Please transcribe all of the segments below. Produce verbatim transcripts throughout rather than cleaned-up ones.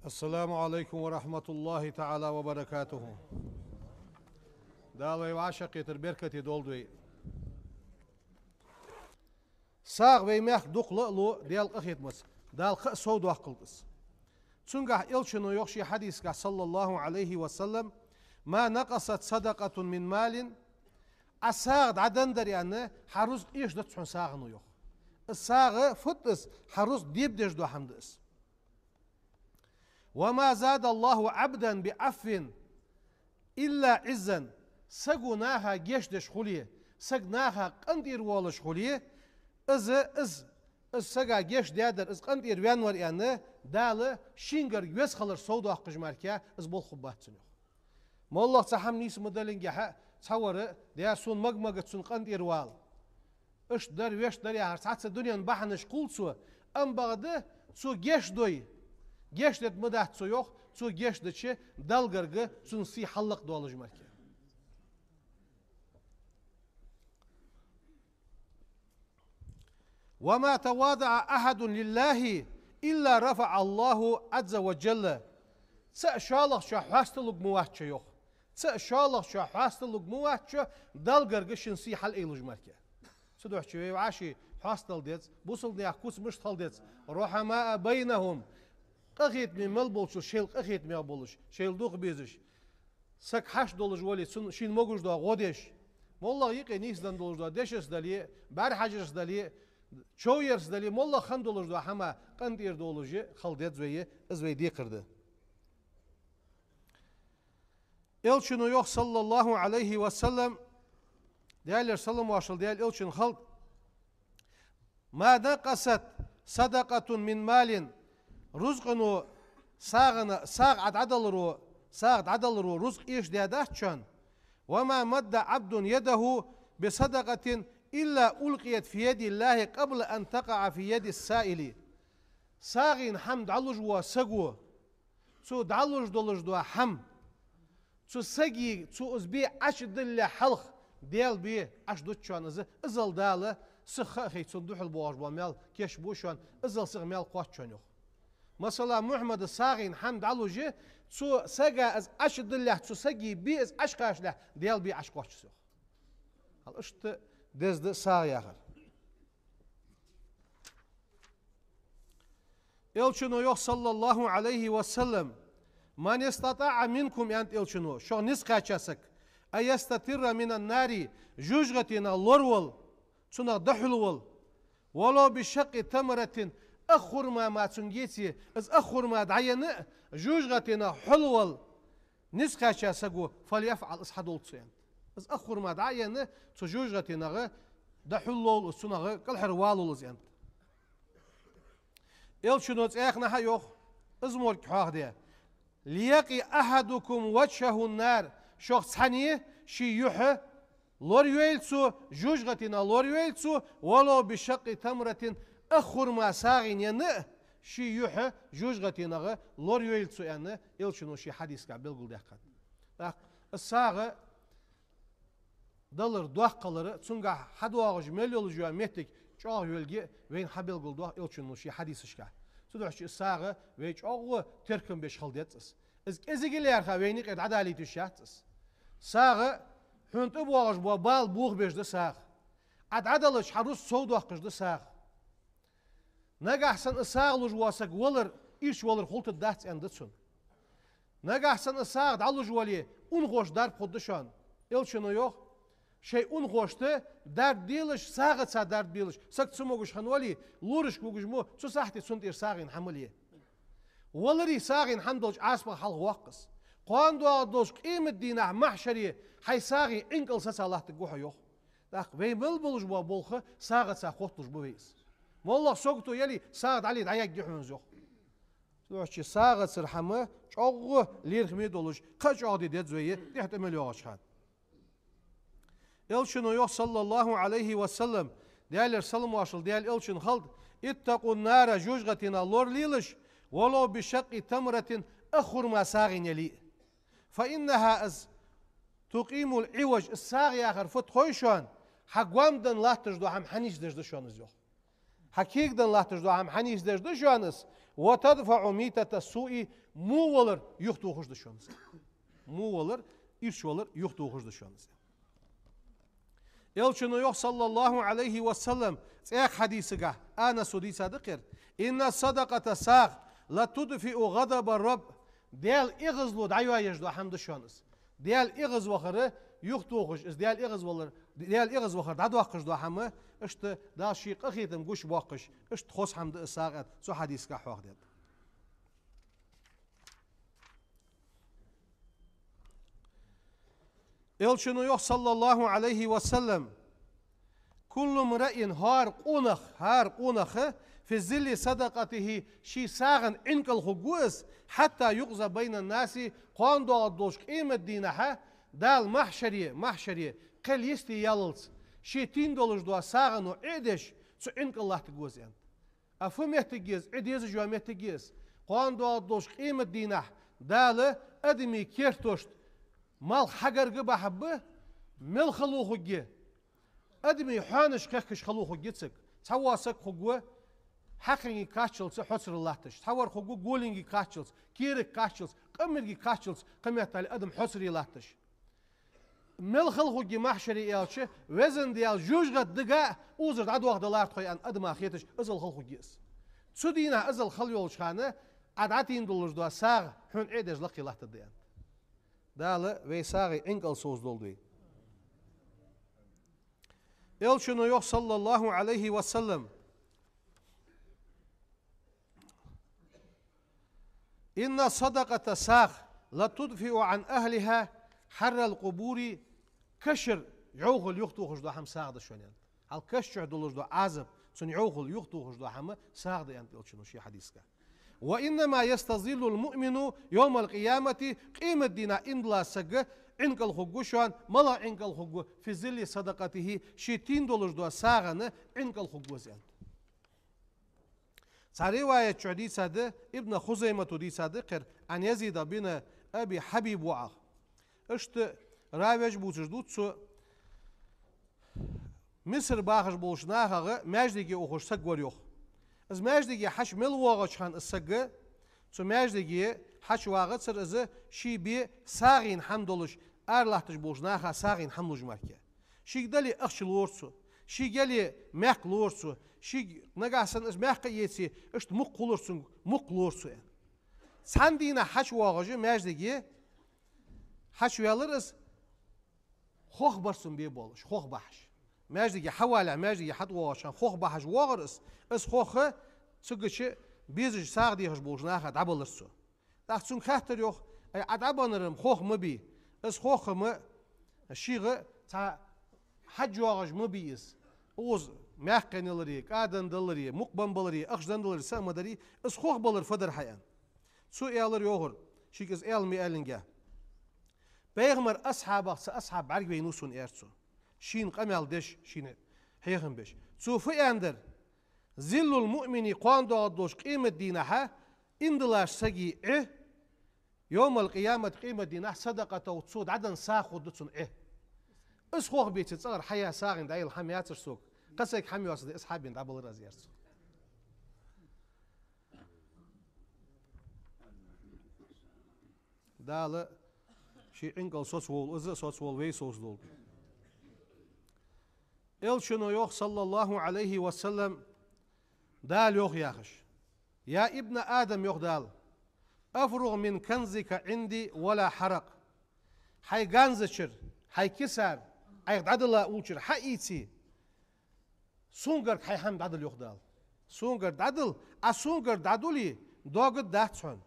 السلام عليكم ورحمة الله تعالى وبركاته. Дала вай вӀашагӀкхетар беркате долда вай. СагӀа вай мехка дукха ла а лу Даьла къахетамца, Дала кхы а сов доаккхалда из. Цунгахьа Элчано йоах ший хьадисагахьа, صلى الله عليه وسلم: ما نقصت صدقة من مال. Ӏа сагӀа дӀаденнадар аьнна, хьа рузкъа эшадац хьона сагӀано, йоах. Из сагӀа фуд из? Хьа рузкъа дебадеш дола хӀама да из. وما زاد الله عبدا بعفو إلا عزا. Саго наха гешт деш хуле, саг наха къинтӀера воалаш хуле, из, из, из сага гешт даьдар, из къинтӀера ваьннавар аьнна, Дала шийгара веза хилар сов доаккхаш мара из болх хургбац цунна, йоах. МоллагӀа цхьа хӀама нийса ма далингехьа, цхьавар, дера, сона мага-мага цунна къинтӀера вала, иштта дар, вешта дар яхар, цхьацца дунен бахьанаш кхувл цо, амма бакъда цо гешт дой, гешт деш ма дац цо, йоах, цо гешт дича Далла гарга цун сий хьаллакхдоалаш мара. وما تواضع أحد لله إلا رفعه الله عز وجل. Цхьа а шоллагӀчоа хьоасталург ма вац цо, йоах. Цхьа а шоллагӀчоа хьоасталург ма вац цо, Далла гарга ший сий хьалаайдеш мара. Цудухьа вай вӀаший хьоастадала деза, бусалба наьха куц мишта хила деза: رحماء بينهم. Къахетаме мел болчул шоайла къахетаме болаш, шоайла дукха безаш, саг хьашт долаш вале, цунна шийна могаш дола гӀо деш, моллагӀа юкъе нийсденна долаш дола дешаца дале, бӀарахьажарца дале, човъярца дале, моллагӀа хинна долаш дола хӀама къинтӀера долаш хила деза вай, из вай декхар да. Элчано йоах, صلى الله عليه وسلم, Даьлера салам-моаршал Даьла Элчанна хилда: ما نقصت صدقة من مال. Рузкъано, сагӀано, сагӀа Ӏа дӀадаларо, сагӀа дӀадаларо рузкъа эшадаьдац шоана. وما مد عبد يده بصدقة إلا ألقيت في يد الله قبل أن تقع في يد السائل. СагӀийна хӀама дӀалуш вола саго, цо дӀалуш долаш дола хӀама, цу сага, цо из бе Ӏочудалале хьалха, Даьла бе Ӏочудут шоана из, иззал Дала сиха ха а хайта, цунна духьал боагӀаш бола маьл кийчбу шоана, иззал сиха маьл кхоач шоана, йоах. Масала, Мухьаммада сагӀийна хӀама дӀалуш, цу сага из Ӏочудалале, цу сага бе из Ӏочукхачале, Даьла бе Ӏочукхоач из, йоах. Хьал иштта деза да сагӀа яхар. Элчано йоах, صلى الله عليه وسلم: من استطاع منكم, аьннад Элчано, шух низ кхаьча саг, أن يستتر من النار, жожагӀатенах лоравала, цунах дӀахьулвала, ولو بشق تمرة, ах хурма мара цунга еце, из ах хурма дӀаенна а, жожагӀатенах хьулвала низ кхаьча саго, فليفعل, из хьадолда цо, аьннад. Из ах хурма дӀа а енна, цу жожагӀатенах дӀахьулволва из, цунах кӀалхарволва из, аьннад. Элчано цхьаннахьа йоах, из морг хьоахаде: ليق أحدكم وجهه النار, шух цхьанне ший юхь лорайойла цо, жожагӀатенах лорайойла цо, ولو بشق تمرة, ах хурма сагӀийна енна а, ший юхь жожагӀатенах лорайойла цо, аьнна, Элчано ший хьадисагахьа белгалдаьккхад. ТӀаккха из сагӀа далар, доккха хилар, цунгахьа хьадоагӀаш мел йолаш йола моттиг чӀоагӀа йолга вайна хьабелгалдоах Элчано ший хьадисашкахьа. Цудухьа из сагӀа вай чӀоагӀа теркам беш хила деза из. Из кӀезига лаьрхӀа вайна юкъера дӀадалийта йиш яц из. СагӀа хьона тӀабоагӀаш бола бала бохабеш да сагӀа. Ӏа дӀадалача хьа рузкъа сов доаккхаш да сагӀа. Нагахьа санна из сагӀа луш вола саг валар, ирча валар хулийтаргдац аьнна да цунна. Нагахьа санна из сагӀа дӀалуш вале, унахошта дарба хургда шоана. Элчано йоах: шоай унахошта дарба делаш, сагӀаца дарба делаш, саг цамогаш хинна вале, лорашка вугаш мо, цу сахьте цунна тӀера сагӀийна хӀама ле. Валаре сагӀийна хӀама долча Ӏазапах хьалхавоаккх из. Кхоана доагӀаргдолча къематдийнахьа, махьшаре хьай сагӀий Ӏинкъал саца латтаргва хьо, йоах. ТӀаккха вай мел болаш бола болх сагӀаца хотталуш ба вай из. МоллагӀа сагото яле, сагӀа дӀале дӀаяргья хьона из, йоах. Цудухьа сагӀацара хӀама чӀоагӀа лерхӀаме долаш, кхы а чӀоагӀде деза вай, тӀехьа тӀа мел йоагӀача хана. Элчано йоах, صلى الله عليه وسلم, Даьлера салам-моаршал Даьла Элчанна хилда: اتقوا النار, жожагӀатенах лоралелаш, ولو بشق تمرة, ах хурма сагӀийна яле а. فإنها, из, تقيم العوج, из сагӀа яхар фуд хой шоана, хьа гоамданна латташ дола хӀама хьанийсдеш да шоана из, йоах. Хьа кегадан латташ дола хӀама хьанийсдеш да шоана из. وتدفع ميتة السوء, во валар юхатохаш да шоана из. Во валар, ирча валар юхатохаш да шоана из. Элчано йоах, صلى الله عليه وسلم, цхьан хьадисагахь, Анаса дийцад кхера: إن الصدقة, сагӀа, لتطفئ غضب الرب, Даьла эгӀазло дӀайоаеш дола хӀама да шоана из. Даьла эгӀазвахар юхатохаш, из Даьла эгӀазвалар, Даьла эгӀазвахар дӀадоаккхаш дола хӀама, иштта Дала ший къахетам гучабоаккхаш, иштта хоза хӀама да из сагӀа, аьнна, цу хьадисагахь хьоахадаьд. Элчано йоах, صلى الله عليه وسلم: كل امرئ, хӀара къонах, хӀара къонах, في ظل صدقته, ший сагӀан Ӏинкъал хургва из, حتى يقضى بين الناس, кхоана доагӀаргдолча къематдийнахьа, Дала махьшаре, махьшаре кхел йисте яллалца, ше тийнна долаш дола сагӀано Ӏе а деш, цу Ӏинкъал латтаргва из, аьннад. А фу моттиг я из, Ӏе дезаш йола моттиг я из? Кхоана доагӀаргдолча къематдийнахьа Дала адамий кертошта малх хьагарга бахьаргба, мел хало хургья. Адамий хьоанаш кхехкаш хало хургья цига. Цхьавола саг хургва хьакхенгий кхаччалца хьоцара латташ, цхьавар хургва голингий кхаччалца, керагий кхаччалца, къамаргий кхаччалца, кхыметтел адам хьоцаре латташ. Мел хало хургья махьшаре аьлча, Везан Даьла жожагӀата дага а узар дӀадоахадаларгда тхо, аьнна, адама хеташ, азал хало хургья из. Цу дийнахьа азал хало йолча хана, Ӏа дӀатийнна долаш дола сагӀа хьона Ӏе а деш лакхе латтаргда, аьннад. Дала вай сагӀий Ӏинкъал совцадолда вай. Элчано йоах, صلى الله عليه وسلم: إن الصدقة, сагӀа, لتدفئ عن أهلها حر القبور, кашара йӀовхал юхатохаш дола хӀама сагӀа да шоана, аьннад. Хьал каша чу долаш дола Ӏазап, цун йӀовхал юхатохаш дола хӀама сагӀа да, аьннад Элчано ший хьадисагахь. وإنما يستظل المؤمن يوم القيامة, къематдийнахьа иман дола саг Ӏинкъал хургва шоана, малагӀа Ӏинкъал хургва, في ظل صدقته, ше тийнна долаш дола сагӀан Ӏинкъал хургва из, аьннад. Цхьан риваят чу дийцад, Ибн Хузаймата дийцад кхера, عن يزيد بن أبي حبيب воӀах. Иштта равеш бувцаш ду цо, Мисар бахаш болча нахах маьждиге ухаш саг вар, йоах. Из маьждиге хьачу мел воагӀача хана из саг, цу маьждиге хьачу вагӀацар из, ший бе сагӀийна хӀама долаш, ара латташ болча наха сагӀийна хӀама луш мара. Шийга дале ахча лора цо, шийга яле маькх лора цо, шийга нагахьа санна из маькх а еце, иштта мукх хулар цунга, мукх лора цо, аьнна. Цхьан дийнахьа хьачу воагӀаш маьждиге, хьачу ваьлар из, хох бар цун бе болаш, хох бахьаш. Маьждиге хьавалехь, маьждиге хьатӀавоагӀача хана хох бахьаш воагӀар из, из хох цигача безача сагӀа дехаш болча наха дӀабалар цо. ТӀаккха цунга хаьттар, йоах: «Ай, Ӏа дӀабеннар-м хох ма бий, из хох-м шийга цхьа хьаж йоагӀаш ма бий из. Укхаза маькх енналаре, кӀа денналдаре, мукх беннабаларе, ахча денналдаре, са а ма дарий, из хох балар фу дар хьа?» — аьнна. Цо аьлар, йоахар, шийга из аьнна ма аьллинге: «Пайхамара асхьабех цхьа асхьаб бӀаргавайнав сона», — аьлар цо, шийна къамаьл деш, шийна хьехам беш. Цо фу аьннадар: «ظل المؤمن», кхоана доагӀаргдолча къематдийнахьа иман долча сага Ӏе, «يوم القيامة», къематдийнахьа, «صدقته», цо дӀаденна сагӀа хургда цунна Ӏе. Из хох беце, цӀагӀара хьаяь сагӀийна дӀаяла хӀама яцар сога. Кхы сайга хӀама йоацаш да, из хьабена дӀабалар аз, аьлар цо. Дала ший Ӏинкъал соцаволва из, соцаволва вай совцадолда. Элчано йоах, صلى الله عليه وسلم, Дала йоах яхаш: «يا ابن آدم», — йоах Дала, — «أفرغ من كنزك عندي ولا حرج». Хьай ганзачара, хьай кисара, Ӏайха дӀадала уллачара хьаийце, сона гарга хьай хӀама дӀадала, йоах Дала. Сона гарга дӀадала, Ӏа сона гарга дӀадале, доагӀаргдац хьона.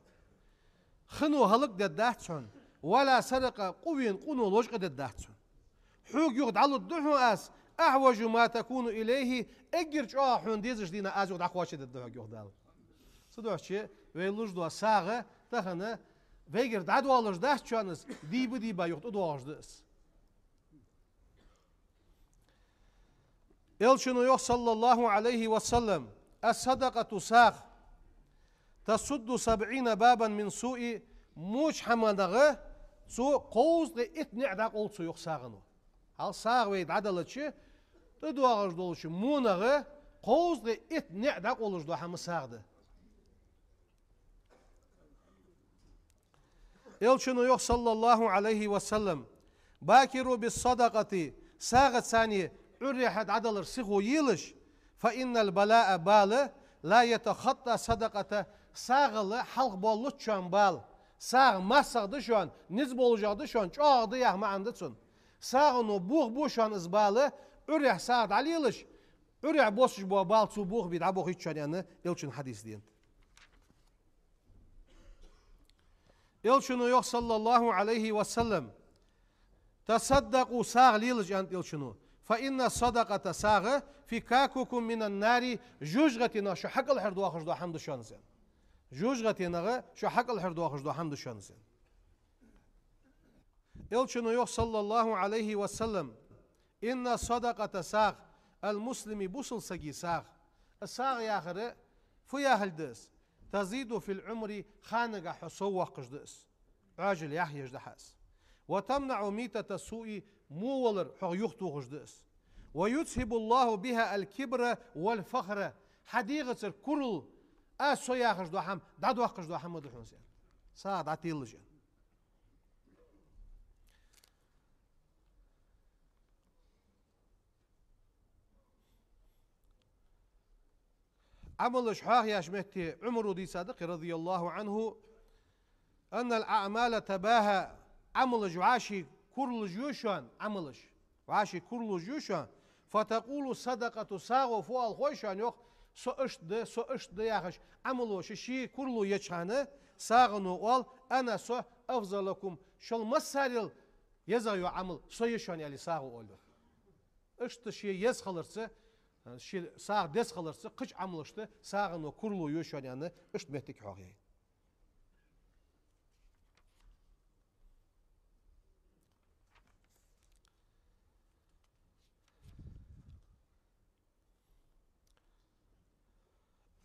Хино хӀалакдергдац хьона. «ولا سرق», къу вена къуно лочкъадергдац хьона. Хьога юха дӀалургда хьона аз, «أحوج ما تكون إليه», эггара чӀоагӀа хьона дезаш дийнахьа аз юха дӀакхоачадергда хьога, йоах Дала. Цудухьа вай луш дола сагӀа тахан вайгара дӀадоалаш дац шоана из, дийба-дийба юха тӀадоагӀаш да из. Элчано йоах, صلى الله عليه وسلم: «الصدقة», сагӀа, «تسد سبعين بابا من السوء», воча хӀаманах цо кховзткъеи итт ниӀ дӀакъовл цо, йоах, сагӀано. Хьал сагӀа вай дӀаделча, тӀадоагӀаш долча вонах Кховзткъеи итт ниӀ дӀакъовлаш дола хӀама сагӀа да. Элчано йоах, саллаллахӀу Ӏалайхи ва саллам: «بادروا بالصدقة», сагӀаца Ӏуйрре дӀадалар сихо елаш, «فإن البلاء», бала, «لا يتخطى الصدقة», сагӀал хьалха боаллац шоана бала. СагӀа массагӀа да шоана, низ болашагӀа да шоана, чӀоагӀагӀа да яха маӀан да цун. СагӀано бохабу шоана из бала, Ӏуйрре сагӀа дӀалелаш, Ӏуйрре боссаш бола бала цо бохабе дӀабохийт шоана, аьнна, Элчано хьадис денад. Элчано йоах, саллаллахӀу Ӏалайхи ва саллам: «تصدقوا», сагӀа лелаш, аьннад Элчано, «فإن الصدقة», сагӀа, «فكاككم من النار», жожагӀатенах шо хьакӀалхьардоахаш дола хӀама да шоана из, аьнна. ЖожагӀатенах шо хьакӀалхьардоахаш дола хӀама да шоана из, аьнна. Элчано йоах, саллаллахӀу Ӏалайхи ва саллам: «إن الصدقة», сагӀа, «المسلم», бусалба сага сагӀа. Из сагӀа яхар фу яхилга да из? «تزيد في العمر», ханагахьа хьо соввоаккхаш да из. Ӏоажал яхъеш да хьа из. «وتمنع ميتة السوء», во валар хьох юхатохаш да из. «ويذهب الله بها الكبر والفخر», хьа дегӀацара курал, аз со яхаш дола хӀама дӀадоаккхаш дола хӀама да хьона из, аьнна. СагӀа дӀателаш, аьнна. Ӏамалаш хьоахаяьча метте Ӏумара дийцад-кх, رضي الله عنه: «أن الأعمال تباهى», Ӏамалаш вӀаши куралаш ю шоана, Ӏамалаш вӀаши куралаш ю шоана, «فتقول الصدقة», сагӀо фу оал хой шоана, йоах, «со иштта да, со иштта да» яхаш, Ӏамало ший-ший курало еча хана, сагӀано оал: «أنا», со, «أفضلكم», шул массарел езагӀа йола Ӏамал со я шоана, аьле, сагӀо оал, йоах. Иштта ше еза хиларца, ше сагӀа деза хиларца, кхыча Ӏамалашта сагӀано курало ю шоана, аьнна, иштта моттиг хьоахаяьй.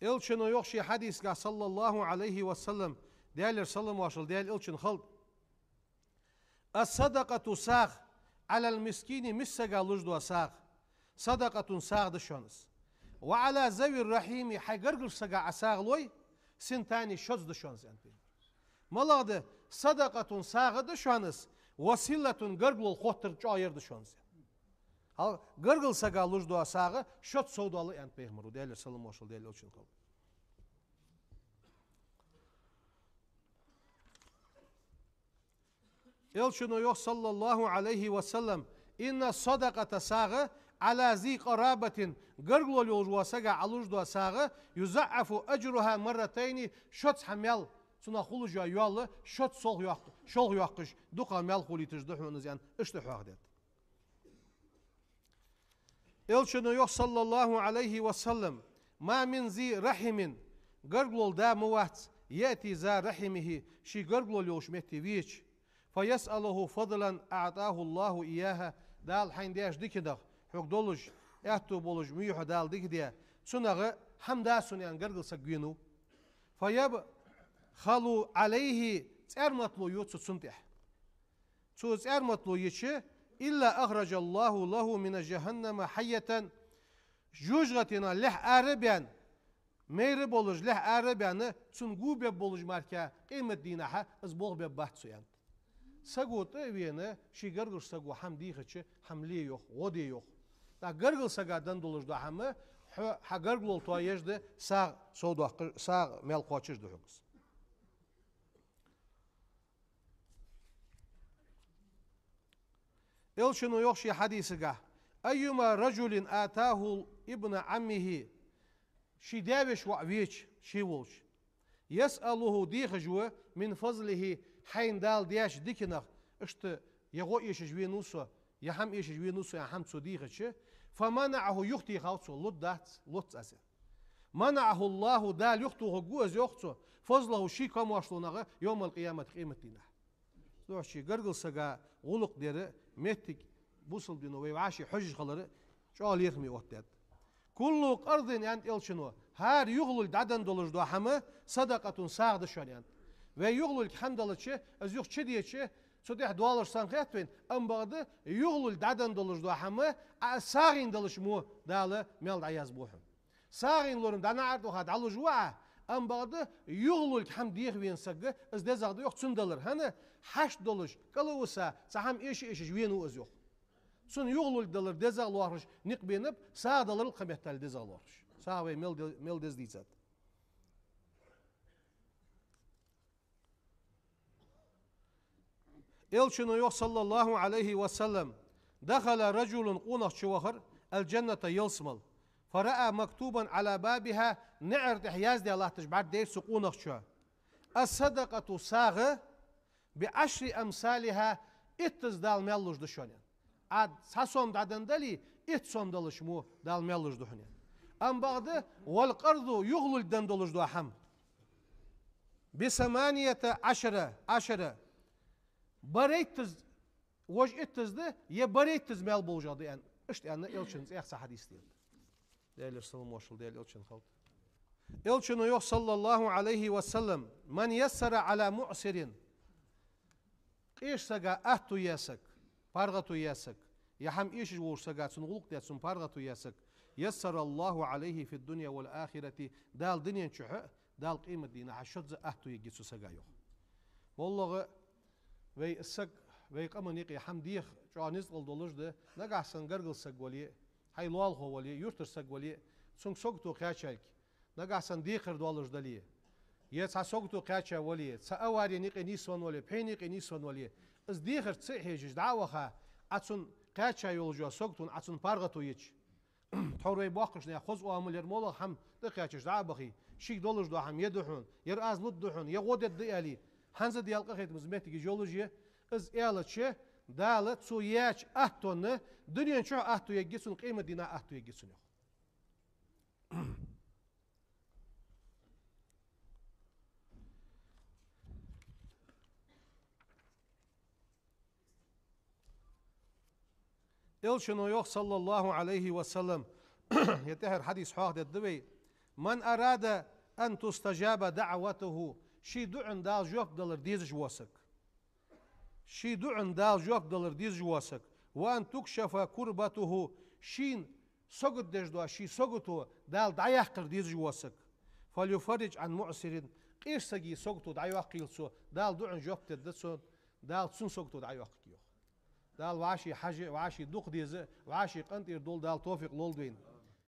Элчано йоах ший хьадисагахь, саллаллахӀу Ӏалайхи ва саллам, Даьлера салам-моаршал Даьла Элчанна хилда: «الصدقة», сагӀа, «على المسكين», миска сага луш дола сагӀа, «صدقة», сагӀа да шоана из. «وعلى ذوي الرحم», хьай гаргарча сага Ӏа сагӀа лой, «ثنتان», шозза да шоана из, аьннад пайхамара. МалагӀа да? «صدقة», сагӀа да шоана из, «وصلة», гаргало хоттар чӀоагӀъяр да шоана из. Хьал гаргарча сага луш дола сагӀа шозза совдоал, аьннад пайхамара, Даьлера салам-моаршал Даьла Элчанна хилда. Элчано йоах, саллаллахӀу Ӏалайхи ва саллам: «إن الصدقة», сагӀа, «على ذي قرابة», гаргало йолаш волча сага Ӏа луш дола сагӀа, «يضاعف أجرها مرتين», шозза хьа маьл, цунах хулаш йола йоал шозза шолха йоаккх-, шолха йоаккхаш, дукхагӀа маьл хулийташ да хьона из, аьнна, иштта хьоахадаьд. Элчано йоах, саллаллахӀу Ӏалайхи ва саллам: «ما من ذي رحم», гаргало да ма вац, «يأتي ذا رحمه», ший гаргало йолча метте веча, «فيسأله فضلا أعطاه الله إياه», Дала хьайна деш диканах, хьога долаш, аьттув болаш, муьйхьа Дала дика даь, цунах хӀама да сона, аьнна, гаргара саг венав. «فيبخل عليه», цӀарматало ю цо цунна тӀа. Цо цӀарматало йича, «إلا أخرج الله له من جهنم حية», жожагӀатенах лехь ара а баьнна, майра болаш лехь ара а баьнна, цунна гу бергболаш мара къематдийнахьа из болх бергбац цо, аьннад. Саго тӀа а вена, ший гаргарча саго хӀама дийхача, хӀама ле йоах, гӀо де йоах. ТӀаккха гаргарча сага дан долаш дола хӀама, хьо хьа гаргало тоаеш да, сагӀа совдоаккхаш, сагӀа маьл кхоачаш да хьога из. Элчано йоах ший хьадисагахь: «أيما رجل أتاه ابن عمه», ший даь-веший воӀ веча, ше волча, «يسأله», дехаш ва, «من فضله», хьайна Дала деш диканах, иштта, е гӀо эшаш венав со, е хӀама эшаш венав со, е хӀама цо дийхача, «فمنعه», юхатехав цо, лургдац, лоац аз, аьнна. «منعه الله», Дала юхатохаргва из, йоах цо, «فضله», ший комаьршалонах, «يوم القيامة», къематдийнахьа. Цудухьа гаргарча сага гӀулакх дара моттиг, бусалба дино вай вӀаши хьожаш хилар чӀоагӀа лерхӀаме оттадаьд. «كل قرض», аьннад Элчано, хӀара юхалург дӀаденна долаш дола хӀама, «صدقة», сагӀа да шоана, аьннад. Вай юхалург хӀама делча, из юха чудеча, цу тӀа доалаш санна хет вайна, амма бакъда юхалург дӀаденна долаш дола хӀама, Ӏа сагӀийна делча мо Дала маьл дӀаязбу хьона. СагӀийна лорам дӀа наӀар тӀа ваха дӀалуш ва Ӏа, амма бакъда юхалург хӀама деха вена саг, из дезагӀа да йоах цун далар. ХӀана? Хьашт долаш, кӀалвиса, цхьа хӀама эша-эшаш вена ва из йоах. Цун юхалург далар дезагӀа лоархӀаш никъ бенаб, сагӀа даларал кхы меттел дезагӀа лоархӀаш. СагӀа вай мел де-, мел деза дийцад. Элчано йоах, саллаллахӀу Ӏалайхи ва саллам: «دخل رجل», къонахчо вахар, «الجنة», ялсмала. «فرأى مكتوبا على بابها», наӀар тӀа яздаь латташ бӀаргадайра цу къонахчо: «الصدقة», сагӀа, «بعشر أمثالها», иттаза Дала маьл луш да шоана. Ӏа цхьа сом дӀаденна дале, итт сом далаш мо Дала маьл луш да хьона. Амма бакъда, «والقرض», юхалург денна долаш дола хӀама, «بثمانية عشر», عشر, барайттаза, вож иттаза да, е барайттаза маьл болаш да аьнна, иштта аьнна, Элчано цхьа хьадис тӀа. Даьлера салам-моаршал Даьла Элчана хилда. Элчано йоах, саллаллахӀу Ӏалайхи ва саллам: «من يسر على معسر», къеча сага аьттув яь саг, паргӀато яь саг, е хӀама эшаш волча сага цун гӀулакх даь, цун паргӀато яь саг, «يسر الله عليه في الدنيا والآخرة», Дала дунен чухь а, Дала къематдийнахьа а шозза аьттув ергья цу сага йоах. МоллагӀа вай саг, вай къаман юкъе хӀама деха чӀоагӀа ницкъал долаш да, нагахьа санна гаргара саг вале а, хьай лоалахо вале а, юртара саг вале а, цунга сагото кхаьчалга, нагахьа санна декхар долаш дале, е цхьа сагото кхаьча вале, цхьа авари юкъе нийсвенна вале, пхьена юкъе нийсвенна вале, из дехарца ца хьежаш дӀа а ваха, Ӏа цунна кхаьча йолаш йола саготона Ӏа цунна паргӀато йича, тхьовра вай боккхийча наьха хоза оамал яр, моллагӀа хӀама тӀакхаьчача дӀа а бахе, шийга долаш дола хӀама е да хьона, е аз лургда хьона, е гӀо дергда аьле, хӀанз а Даьла къахетамца моттигаш йолаш я, из аьлча, Дала цо яьча аьттонна дунен чухь аьттув ергья цунна, къематдийнахьа аьттув ергья цунна йоах. Элчано йоах, саллаллахӀу Ӏалайхи ва саллам, е тӀеххьара хьадис хьоахадергда вай: «من أراد أن تستجاب دعوته», ший дуӀан Дала жоп далар дезаш вола саг. Ший дуӀан Дала жоп далар дезаш вола саг. «وأن تكشف كربته», шийна сагот деш дола ший сагото Дала дӀаяккхар дезаш вола саг. «فليفرج عن معسر», къеча сага сагото дӀайоаккхийла цо, Дала дуӀан жоп дергда цунна, Дала цун сагото дӀайоаккхаргья йоах. Дала вӀаший хьажа, вӀаший дукха деза, вӀаший къинтӀера довла Дала товфикъ лолда вайна.